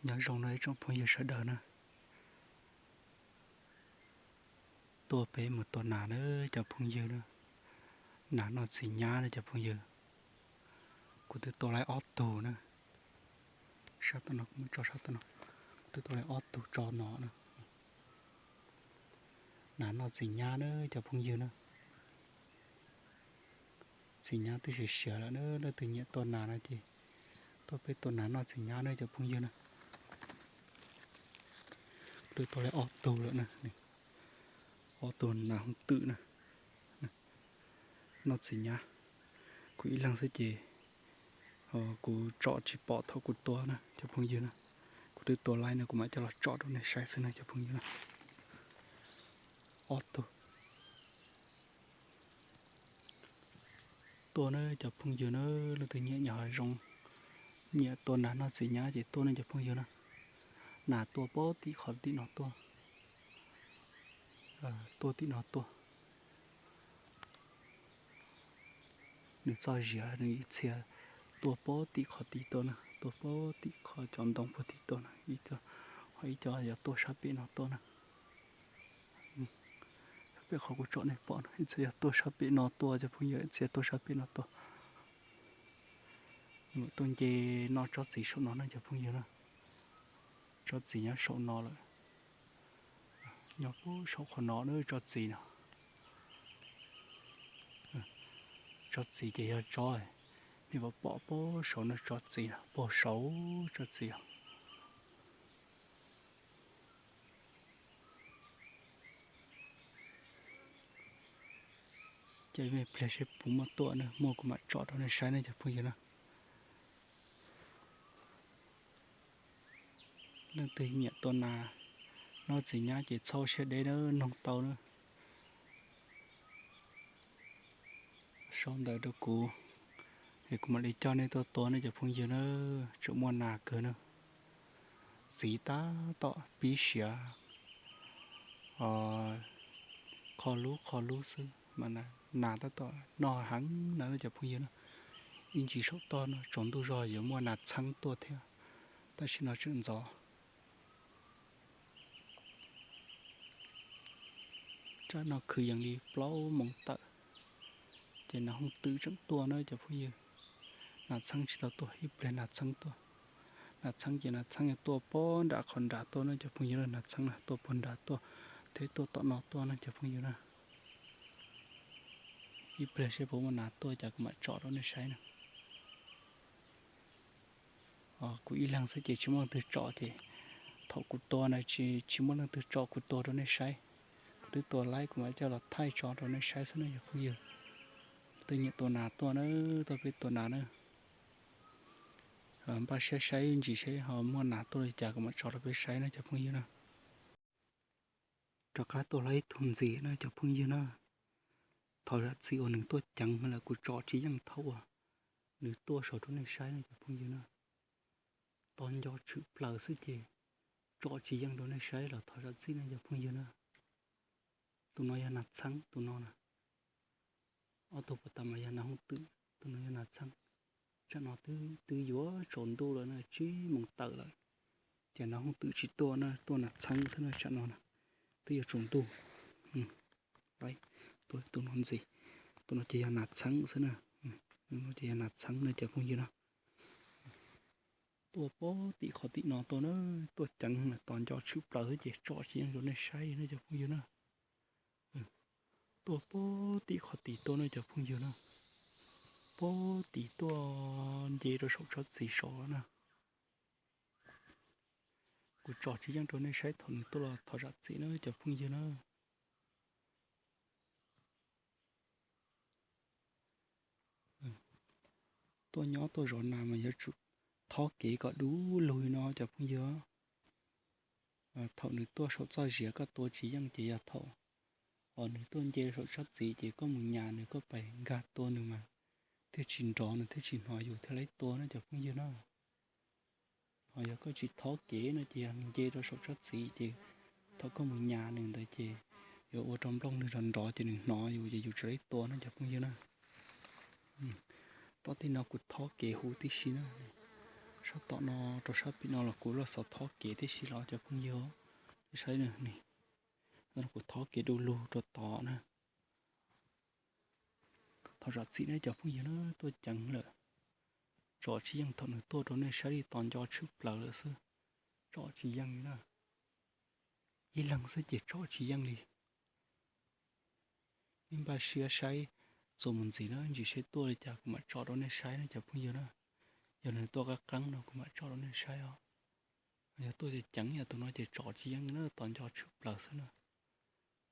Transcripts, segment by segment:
Nyob zoo no ib tsoom phooj ywg sawv daws na. Tuaj peb mus tua nas na cov phooj ywg na. Nas noj txiv nyab na cov phooj ywg. Kuv twb tua laib ob tug na. Sab tom no kuv muab tso sab tom no. Kuv twb tua laib ob tug tso no na. Nas noj txiv nyab na cov phooj ywg na. Txiv nyab twb siav siav lawm na, leej twg nyiam tua nas no ces tuaj peb tua nas noj txiv nyab na cov phooj ywg na. Twb tua laib ob tug lawm na. Ob tug nas hooj twm na, noj txiv nyab. Kuv ib leeg xwb ces kuv tsom tsis pom thaum kuv tua na cov phooj ywg na. Kuv twb tua laib no kuv mam coj los tsom rau nej saib xwb na cov phooj ywg na. Ob tug. Tuaj na cov phooj ywg na, leej twg nyiam nyob hav zoov, nyiam tua nas noj txiv nyab ces tuaj na cov phooj ywg na. Nas tuaj pob tim qhov tim no tuaj. Tuaj tim no tuaj. Nws txoj ziav nws ib txhia tuaj pob tim qhov tid tuaj na, tuaj pob tim qhov cov ntoo puag tid tuaj na, ho ib co yog tuaj sab pem no tuaj na. Sab pem qhov kuv tsom nej pom no ib txhia yog tuaj sab pem no tuaj cov phooj ywg, ib txhia tuaj sab pem no tuaj. Nws mam tuaj nce noj tsob txiv saum no na cov phooj ywg na. Tsob txiv nyob saum no lawm. Nyob puag saum qhov no na tsob txiv no. Tsob txiv ces yog tsob, nej pom pom puag saum no tsob txiv no, puag saum tsob txiv. Ces me pliag seb puas muaj tuaj na, muaj kuv mam tsom rau nej saib na cov phooj ywg na. Leej twg nyiam tua nas noj txiv nyab ces txhob siab deb na, noog tau na. Sau ntawv rau kuv, es kuv mam li coj nej tuaj tua na cov phooj ywg na. Tseem muaj nas kawg na. Txiv tab tom pib siav, qho lub qho lub xwb mas nas tab tom noj heev na cov phooj ywg na. Ib ntsis saum toj no tsaus ntuj zog yuav muaj nas txheeb tuaj thiab, tam sim no tseem ntxov. Tsam no kwv yees li plaub moos tawm, ces nas hooj twm tseem tuaj na cov phooj ywg. Nas txheeb tsis tau tuaj, ib pliag nas txheeb tuaj. Nas txheeb ces nas txheeb yog tuaj puag nram qhov nrad tuaj na cov phooj ywg, nas txheeb na tuaj puag nrad tuaj thiab tuaj tom no tuaj na cov phooj ywg na. Ib pliag seb puas muaj nas tuaj cas kuv mam tsom rau nej saib na. Kuv ib leeg xwb ces tsis muaj leej twg tsom ces thaum kuv tua na tsis muaj leej twg tsom, kuv tua rau nej saib. Kuv twb tua laib kuv mam coj los thaij tso rau nej saib xwb na cov phooj ywg. Twb nyiam tua nas tuaj na, tuaj peb tua nas na. Npaj siab saib ntsis seb ho muaj nas tuaj li cas kuv mam tso rau peb saib na cov phooj ywg na. Rov qab tuaj laib ib tug ntxiv na cov phooj ywg na. Thov zam txim uas nws tuaj ceev lawm kuv tsom tsis yeej thaum uas nws tuaj saud rau nej saib na cov phooj ywg na. Tos nco tshwm plaws xwb ces tsom tsis yeej rau nej saib los thov zam txim na cov phooj ywg na. Tus no yog nas txheeb tus no na. Ob tug puag ta mas yog nas hooj twm, tus no yog nas txheeb. Tsam no twb yuav tsaus ntuj lawm na, tsib moos tawm lawm, ces nas hooj twm tsis tuaj na, tuaj nas txheeb xwb na tsam no na. Twb yuav tsaus ntuj. Tus no ntxiv, tus no ces yog nas txheeb xwb na. Ces yog nas txheeb na cov phooj ywg na. Tuaj pob tim qhov tim no tuaj na, tuaj ceev tos nco tshwm plaws xwb ces tsom tsis yeej rau nej saib na cov phooj ywg na. Tuaj pob tim qhov tid tuaj na cov phooj ywg na. Pob tid tuaj nce rau saum tsob txiv saud na. Kuv tsom tsis yeej rau nej saib thaum nws tuaj los thov zam txim na cov phooj ywg na. Tuaj nyob tuaj zov nas mas yuav tsum thob kev kom dub lug li no cov phooj ywg. Thaum nws tuaj saum txoj ziav koj tua tsis yeej ces yog thaum uas nws tuaj nce saum tsob txiv ces koj mus nyas nws, koj pais nkag tua nws mas thiaj tsis nrov, nws thiaj tsis hnov yus thiaj laib tua na cov phooj ywg na. Ho yog koj tsis thob kev no ces yog nws nce rau saum tsob txiv ces thaum koj mus nyas nws ntawd ces yuav ua rau nplooj nws nrov nrov ces nws hnov yus ces yus tsis laib tua na cov phooj ywg na. Tob tej no kuv thob kev huv tib si na. Sab tom no rau sab pem no los kuv los xav thob kev tib si los cov phooj ywg, saib, kuv thob kev du lug rau tod na. Thov zam txim nej cov phooj ywg na, tuaj ceev lawm, tsom tsis yeej thaum nws tuaj rau nej saib li, tos nco tshwm plaws lawm xwb, tsom tsis yeej li na. Ib leeg xwb ces tsom tsis yeej li. Nej npaj siab saib txuas mus ntxiv na, ntsis seb tuaj li cas kuv mam tsom rau nej saib na cov phooj ywg na. Yog nws tuaj qab qeeb no kuv mam tsom rau nej saib os. Yog tuaj ceev ceev yam tus no ces tsom tsis yeej na, tos nco tshwm plaws xwb na.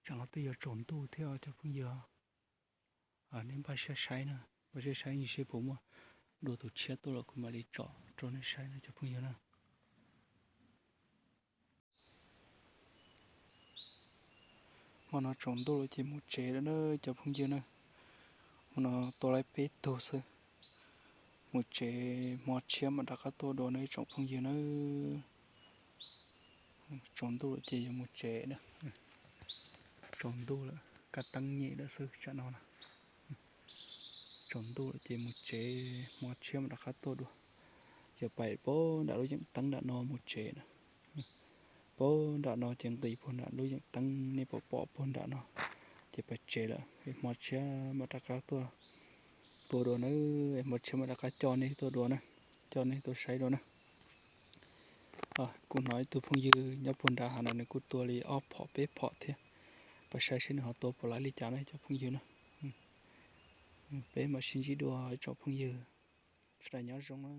Tsam no twb yuav tsaus ntuj thiab cov phooj ywg. Nej npaj siab saib na, npaj siab saib ntsis seb puas muaj dua tus tshiab tuaj los kuv mam li tsom rau nej saib na cov phooj ywg na. Hmo no tsaus ntuj lawm ces mus tsev lawm na cov phooj ywg na. Hmo no tua laib peb tug xwb, mus tsev, hmo tshiab mam rov qab tuaj dua na ib tsoom phooj ywg na. Tsaus ntuj lawm ces yuav mus tsev na. Tsaus ntuj lawm, kab teeb nyem lawm xwb tsam no na. Tsaus ntuj lawm ces mus tsev, hmo tshiab mam rov qab tuaj dua. Yog pais puag nram lub yeem teeb nram no mus tsev na. Puag nram no ces nqis puag nram lub yeem teeb, nej pom pom puag nram no ces pais tsev lawm, hmo tshiab mam rov qab tuaj tua dua na. Hmo tshiab mam rov qab coj nej tuaj dua na, coj nej tuaj saib dua na. Kuv hnov ib tug phooj ywg nyob puag nrad hav no nws kuj tua li ob phom peb phom thiab, pab saib seb nws ho tua puas laib li cas na cov phooj ywg na. Peb mam sib ntsib dua ib tsoom phooj ywg, sawv daws nyob zoo na.